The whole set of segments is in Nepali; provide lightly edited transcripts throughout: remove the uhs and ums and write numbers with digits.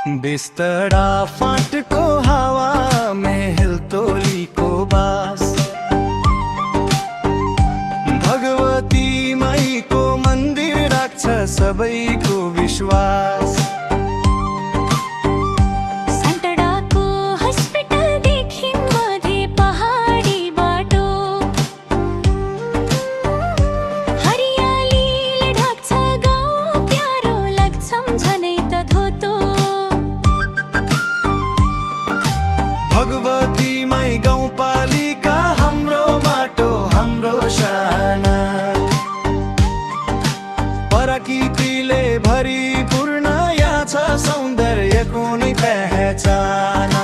बिस्तरा फाटको हावा मेहेलतोलीको बास भगवती माईको मन्दिर राख्छ सबैको विश्वास। भगवती माई गाउँपालिका हाम्रो माटो हाम्रो साना प्रकृतिले भरिपूर्ण यहाँ छ सौन्दर्यको नि पहिचान।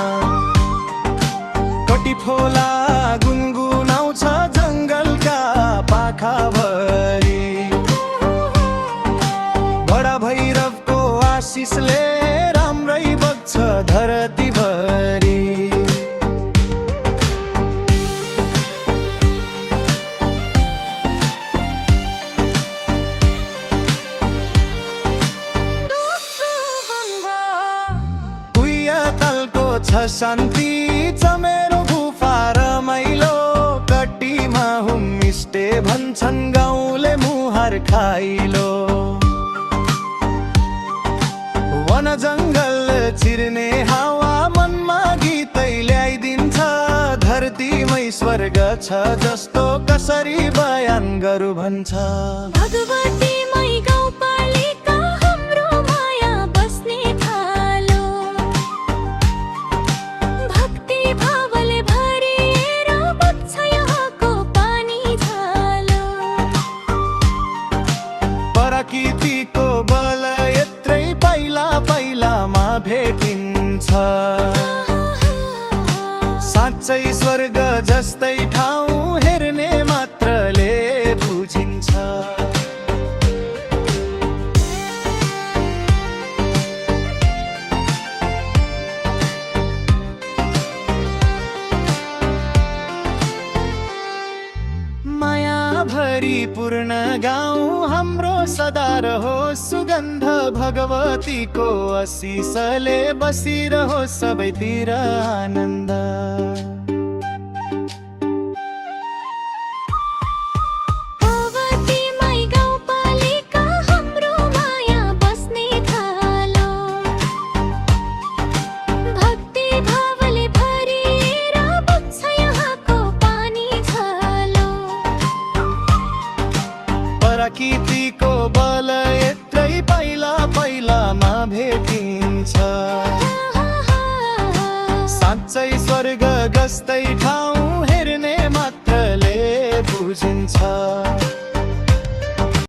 कटिफोला गुनगुनाउँछ जङ्गलका पाखाभरि बडा भैरवको आशिषले राम्रै बग्छ धरतीभरि। छ शान्ति चमेरो गुफा रमाइलो कट्टीमा होमस्टे भन्छन् गाउँले मुहार खाइलो। वन जङ्गल चिर्ने हावा मनमा गीतै ल्याइदिन्छ धरतीमै स्वर्ग छ जस्तो कसरी बयान गरौँ भन्छ। भगवती माई गाउँपालिका हाम्रो माया बस्ने थालो भक्ति भावले भरिएर बग्छ यहाँको पानी झालो। प्रकृतिको बल यत्रै पहिला पहिलामा भेटिन्छ साँच्चै स्वर्ग जस्तै ठाउँ हेर्ने मात्रले बुझिन्छ। माया भरिपूर्ण गाउँ हाम्रो सदा रहोस् सुगन्ध भगवतीको आशिषले बसिरहोस् सबैतिर आनन्द। भगवती माई गाउँपालिका हाम्रो माया बस्ने थालो भक्ति भावले भरिएर बग्छ यहाँको पानी झालो। प्रकृतिको बल यत्रै पहिला पहिलामा भेटिन्छ साँच्चै स्वर्ग जस्तै ठाउँ हेर्ने मात्रले बुझिन्छ।